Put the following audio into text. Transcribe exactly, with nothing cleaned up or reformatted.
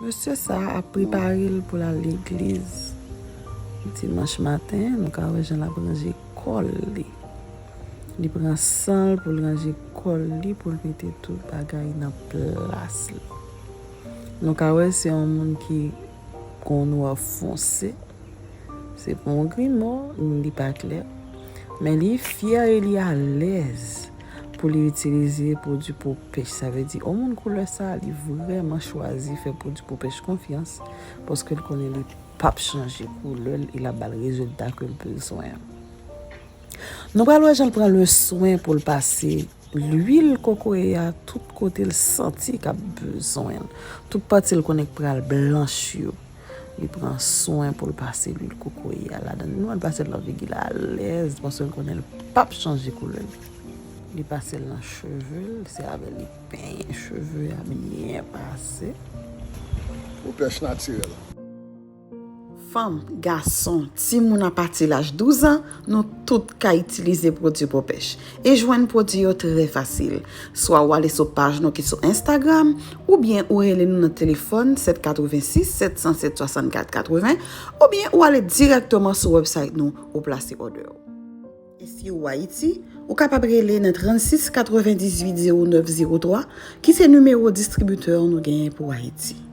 Mesye sa a ap prepare l pou l al legliz. Dimanch maten, nou ka wè jan l ap ranje kò l li. Li pran san l pou l ranje kò l li, pou l mete tout bagay nan plas li. Nou ka wè se yon moun ki gen yon nwè fonse. Se pa yon grimò, li pa klè. Men li fyè e li alèz pou li itilize pwodui po pèch. Sa vle di, yon moun koulè sa, li vrèman chwazi fè pwodui po pèch konfyans, paske l konnen li p ap chanje koulè l e l ap ba l rezilta ke l bezwen an. Nou pral wè jan l pran le swen pou l pase lwil kokoye a tout kote l santi k ap bezwen l. Tout pati l konnen k pral blanch yo. Li pran swen pou l pase lwil kokoye a ladan l. Nou wè l pase l nan figi l alèz, paske l konnen l p ap chanje koulè l. Li pase l nan cheve l, se avè l li penyen cheve a byen pase. Pou pèch natirèl. Fanm, gason, timoun apati laj douz an, nou tout ka itilize pwodui po pèch e jwenn pwodui yo trè fasil. Swa w ale sou paj nou ki sou Instagram, oubyen ou rele nou nan telefòn sèt katrevensis sèt san sèt swasannkat katreven, oubyen ou ale dirèkteman sou website nou, ou plase òdè w. E si ou Ayiti, ou kapab rele nan trannsis katrevendizuit zewo nèf zewo twa, ki se nimewo distribitè nou genyen pou Ayiti.